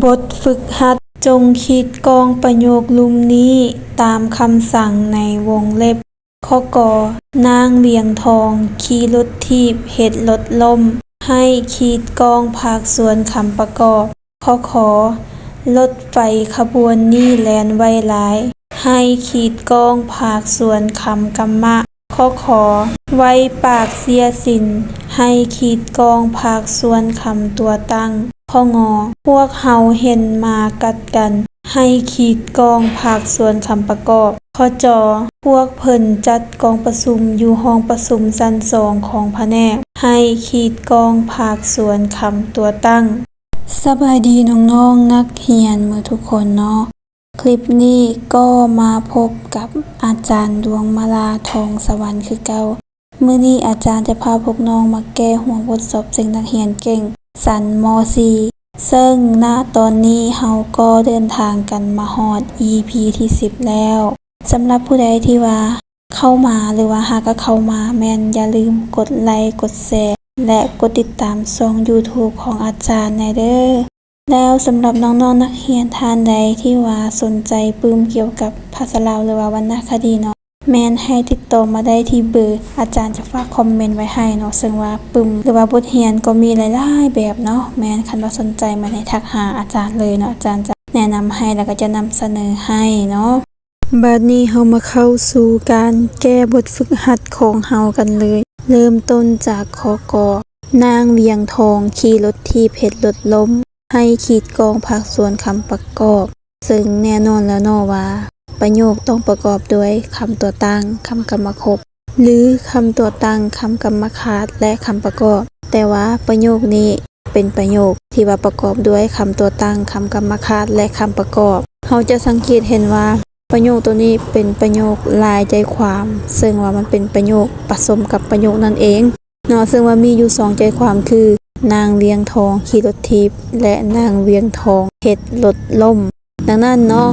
ບົດຝຶກຫັດ, ຈົ່ງຂີດກ້ອງປະໂຫຍກລຸ່ມນີ້ຕາມຄຳສັ່ງໃນວົງເລັບ. ຂໍ້ ກ, ນາງວຽງທອງຂີ່ລົດຖີບເຮັດລົດລົ້ມ, ໃຫ້ຂີດກ້ອງພາກສ່ວນຄຳປະກອບ. ຂໍ້ ຂ, ລົດໄຟຂະບວນນີ້ແລ່ນໄວຫຼາຍ, ໃຫ້ຂີດກ້ອງພາກສ່ວນຄຳກຳມະ. ຂໍ້ ຂ, ໄວປາກເສຍສິນ, ໃຫ້ຂີດກ້ອງພາກສ່ວນຄຳຕົວຕັ້ງ. ຂໍ້ ງ, ພວກເຮົາເຫັນໝາກັດກັນ, ໃຫ້ຂີດກ້ອງພາກສ່ວນຄຳປະກອບ. ຂໍ້ ຈ, ພວກເພິ່ນຈັດກອງປະຊຸມຢູ່ຫ້ອງປະຊຸມຊັ້ນສອງຂອງພະແນກ, ໃຫ້ຂີດກ້ອງພາກສ່ວນຄຳຕົວຕັ້ງ. ສະບາຍດີນ້ອງໆນັກຮຽນໝົດທຸກຄົນເນາະ. ຄລິບນີ້ກໍມາພົບກັບອາຈານດວງມາລາ ທອງສະຫວັນ ຄືເກົ່າ. ມື້ນີ້ອາຈານຈະພາພວກນ້ອງມາແກ້ຫົວບົດສອບເສັງນັກຮຽນເກັ່ງຊັ້ນ ມໍສີ່ ເຊິ່ງນະຕອນນີ້ເຮົາກໍເດີນທາງກັນມາຮອດອີພີທີສິບແລ້ວ. ສຳລັບຜູ້ໃດທີ່ວ່າເຂົ້າມາ ຫຼືວ່າຫາກະເຂົ້າມາ ແມ່ນຢ່າລືມກົດໄລກ໌ ກົດແຊ ແລະ ກົດຕິດຕາມຊ່ອງຢູທູບຂອງອາຈານແດ່ເດີ້. ແລ້ວສຳລັບນ້ອງໆນັກຮຽນທ່ານໃດທີ່ວ່າສົນໃຈປຶ້ມກ່ຽວກັບພາສາລາວ ຫຼືວ່າວັນນະຄະດີເນາະ, ແມ່ນໃຫ້ຕິດຕໍ່ມາໄດ້ທີ່ເບີ ອາຈານຈະຝາກຄອມເມັນໄວ້ໃຫ້ເນາະ. ເຊິ່ງວ່າປຶ້ມ ຫຼືວ່າບົດຮຽນກໍມີຫຼາຍໆແບບເນາະ. ແມ່ນ ຄັນວ່າສົນໃຈ ແມ່ນໃຫ້ທັກຫາອາຈານເລີຍເນາະ, ອາຈານຈະແນະນຳໃຫ້ ແລ້ວກໍຈະນຳສະເໜີໃຫ້ເນາະ. ບາດນີ້ເຮົາມາເຂົ້າສູ່ການແກ້ບົດຝຶກຫັດຂອງເຮົາກັນເລີຍ. ເລີ່ມຕົ້ນຈາກຂໍ້ ກ, ນາງວຽງທອງຂີ່ລົດຖີບເຮັດລົດລົ້ມ, ໃຫ້ຂີດກ້ອງພາກສ່ວນຄຳປະກອບ. ເຊິ່ງແນ່ນອນແລ້ວເນາະວ່າ ປະໂຫຍກຕ້ອງປະກອບດ້ວຍຄຳຕົວຕັ້ງ, ຄຳກຳມະຄົບ ຫຼື ຄຳຕົວຕັ້ງ, ຄຳກຳມະຄາດ ແລະ ຄຳປະກອບ. ແຕ່ວ່າປະໂຫຍກນີ້ ເປັນປະໂຫຍກທີ່ວ່າປະກອບດ້ວຍຄຳຕົວຕັ້ງ, ຄຳກຳມະຄາດ ແລະ ຄຳປະກອບ. ເຮົາຈະສັງເກດເຫັນວ່າປະໂຫຍກໂຕນີ້ເປັນປະໂຫຍກຫຼາຍໃຈຄວາມ, ເຊິ່ງວ່າມັນເປັນປະໂຫຍກປະສົມກັບປະໂຫຍກນັ້ນເອງເນາະ, ເຊິ່ງວ່າມີຢູ່ສອງໃຈຄວາມຄື ນາງວຽງທອງຂີ່ລົດຖີບ ແລະ ນາງວຽງທອງເຮັດລົດລົ້ມ. ດັ່ງນັ້ນເນາະ,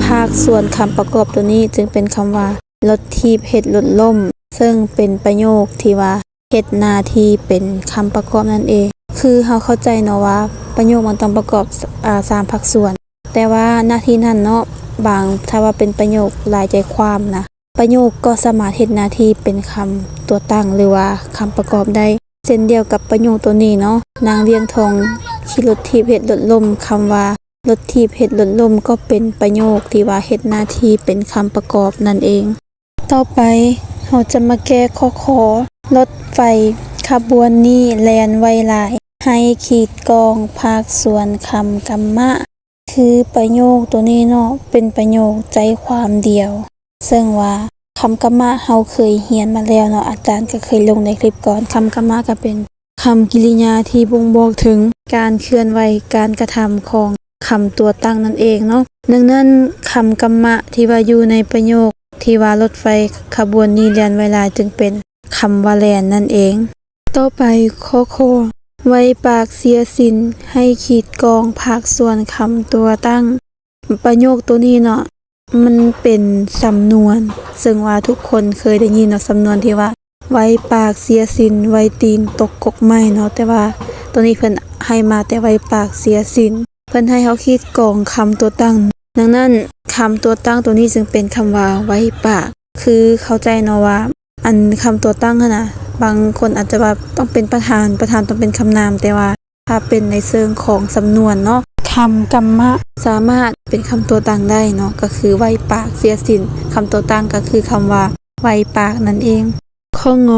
ພາກສ່ວນຄຳປະກອບໂຕນີ້ຈຶ່ງເປັນຄຳວ່າ ລົດຖີບເຮັດລົດລົ້ມ, ເຊິ່ງເປັນປະໂຫຍກທີ່ວ່າ ເຮັດໜ້າທີ່ເປັນຄຳປະກອບນັ້ນເອງ. ຄືເຮົາເຂົ້າໃຈເນາະວ່າ ປະໂຫຍກມັນຕ້ອງປະກອບ ອາ ສາມພາກສ່ວນ, ແຕ່ວ່າໜ້າທີ່ນັ້ນເນາະ ບາງ ຖ້າວ່າເປັນປະໂຫຍກຫຼາຍໃຈຄວາມນະ, ປະໂຫຍກກໍສາມາດເຮັດໜ້າທີ່ເປັນຄຳຕົວຕັ້ງ ຫຼືວ່າຄຳປະກອບໄດ້ ເຊັ່ນດຽວກັບປະໂຫຍກໂຕນີ້ເນາະ, ນາງວຽງທອງຂີ່ລົດຖີບເຮັດລົດລົ້ມ. ຄຳວ່າລົດຖີບເຮັດລົດລົ້ມ ກໍເປັນປະໂຫຍກທີ່ວ່າເຮັດໜ້າທີ່ເປັນຄຳປະກອບນັ້ນເອງ. ຕໍ່ໄປເຮົາຈະມາແກ້ຂໍ້ ຂ, ລົດໄຟຂະບວນນີ້ແລ່ນໄວຫຼາຍ, ໃຫ້ຂີດກ້ອງພາກສ່ວນຄຳກຳມະ. ຄືປະໂຫຍກໂຕນີ້ເນາະ ເປັນປະໂຫຍກໃຈຄວາມດຽວ, ເຊິ່ງວ່າຄຳກຳມະເຮົາເຄີຍຮຽນມາແລ້ວເນາະ, ອາຈານກໍເຄີຍລົງໃນຄລິບກ່ອນ. ຄຳກຳມະກໍເປັນ ຄຳກິລິຍາທີ່ບົ່ງບອກເຖິງການເຄື່ອນໄຫວການກະທຳຂອງຄຳຕົວຕັ້ງນັ້ນເອງເນາະ. ດັ່ງນັ້ນ, ຄຳກຳມະທີ່ວ່າຢູ່ໃນປະໂຫຍກທີ່ວ່າລົດໄຟຂະບວນນີ້ແລ່ນໄວຫຼາຍ ຈຶ່ງເປັນຄຳວ່າແລ່ນນັ້ນເອງ. ຕໍ່ໄປ, ຂໍ້ ຂ, ໄວປາກເສຍສິນ, ໃຫ້ຂີດກ້ອງພາກສ່ວນຄຳຕົວຕັ້ງ. ປະໂຫຍກໂຕນີ້ເນາະ ມັນເປັນສຳນວນ, ເຊິ່ງວ່າທຸກຄົນເຄີຍໄດ້ຍິນເນາະ, ສຳນວນທີ່ວ່າ ໄວປາກເສຍສິນ, ໄວຕີນຕົກກົກໄມ້ເນາະ, ແຕ່ວ່າໂຕນີ້ເພິ່ນໃຫ້ມາແຕ່ໄວປາກເສຍສິນ, ເພິ່ນໃຫ້ເຮົາຂີດກ້ອງຄຳຕົວຕັ້ງ. ດັ່ງນັ້ນ, ຄຳຕົວຕັ້ງໂຕນີ້ຈຶ່ງເປັນຄຳວ່າ ໄວປາກ. ຄືເຂົ້າໃຈເນາະວ່າ ອັນຄຳຕົວຕັ້ງຫັ້ນນະ, ບາງຄົນອາດຈະວ່າຕ້ອງເປັນປະທານ, ປະທານຕ້ອງເປັນຄຳນາມ, ແຕ່ວ່າ ຖ້າເປັນໃນເຊີງຂອງສຳນວນເນາະ, ຄຳກຳມະສາມາດເປັນຄຳຕົວຕັ້ງໄດ້ເນາະ, ກໍຄືໄວປາກເສຍສິນ. ຄຳຕົວຕັ້ງກໍຄືຄຳວ່າໄວປາກນັ້ນເອງ. ຂໍ້ ງ,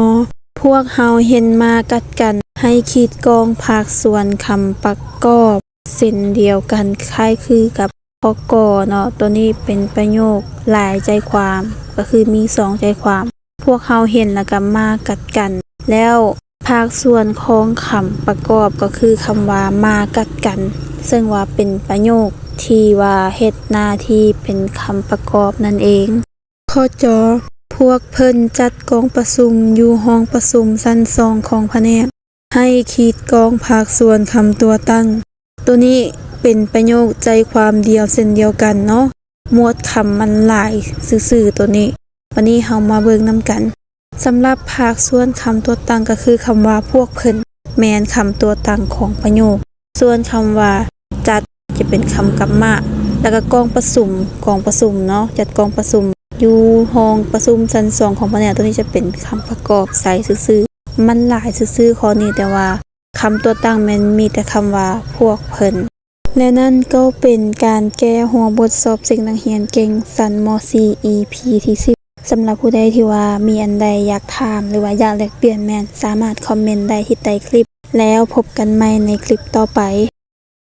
ພວກເຮົາເຫັນໝາກັດກັນ, ໃຫ້ຂີດກ້ອງພາກສ່ວນຄຳປະກອບເຊັ່ນດຽວກັນ, ຄ້າຍຄືກັບ ຂໍ້ ກ ເນາະ, ໂຕນີ້ເປັນປະໂຫຍກຫຼາຍໃຈຄວາມ, ກໍຄືມີສອງໃຈຄວາມ. ພວກເຮົາເຫັນ ແລ້ວກໍໝາກັດກັນ. ແລ້ວພາກສ່ວນຂອງຄຳປະກອບກໍຄືຄຳວ່າໝາກັດກັນ, ເຊິ່ງວ່າເປັນປະໂຫຍກທີ່ວ່າເຮັດໜ້າທີ່ເປັນຄຳປະກອບນັ້ນເອງ. ຂໍ້ ຈ, ພວກເພິ່ນຈັດກອງປະຊຸມຢູ່ຫ້ອງປະຊຸມຊັ້ນສອງຂອງພະແນກ. ໃຫ້ຂີດກ້ອງພາກສ່ວນຄຳຕົວຕັ້ງ. ໂຕນີ້ເປັນປະໂຫຍກໃຈຄວາມດຽວເຊັ່ນດຽວກັນເນາະ, ໝວດຄຳມັນຫຼາຍຊື່ໆໂຕນີ້. ບາດນີ້ເຮົາມາເບິ່ງນຳກັນ. ສຳລັບພາກສ່ວນຄຳຕົວຕັ້ງກໍຄືຄຳວ່າພວກເພິ່ນ ແມ່ນຄຳຕົວຕັ້ງຂອງປະໂຫຍກ. ສ່ວນຄຳວ່າຈັດ ຈະເປັນຄຳກັບມະ ແລ້ວກໍກອງປະຊຸມ ກອງປະຊຸມເນາະ ຈັດກອງປະຊຸມ ຢູ່ຫ້ອງປະຊຸມຊັ້ນສອງຂອງພະແນກ ໂຕນີ້ຈະເປັນຄຳປະກອບໃຊ້ຊື່ໆ ມັນຫຼາຍຊື່ໆຂໍ້ນີ້ ແຕ່ວ່າຄຳຕົວຕັ້ງແມ່ນມີແຕ່ຄຳວ່າພວກເພິ່ນ. ແລະນັ້ນກໍເປັນການແກ້ຫົວບົດສອບເສັງນັກຮຽນເກັ່ງຊັ້ນ ມໍສີ່ ອີພີທີສິບ. ສຳລັບຜູ້ໃດທີ່ວ່າມີອັນໃດຢາກຖາມ ຫຼືວ່າຢາກແລກປ່ຽນແມ່ນສາມາດຄອມເມັນໄດ້ທີ່ໃຕ້ຄລິບ. ແລ້ວພົບກັນໃໝ່ໃນຄລິບຕໍ່ໄປ.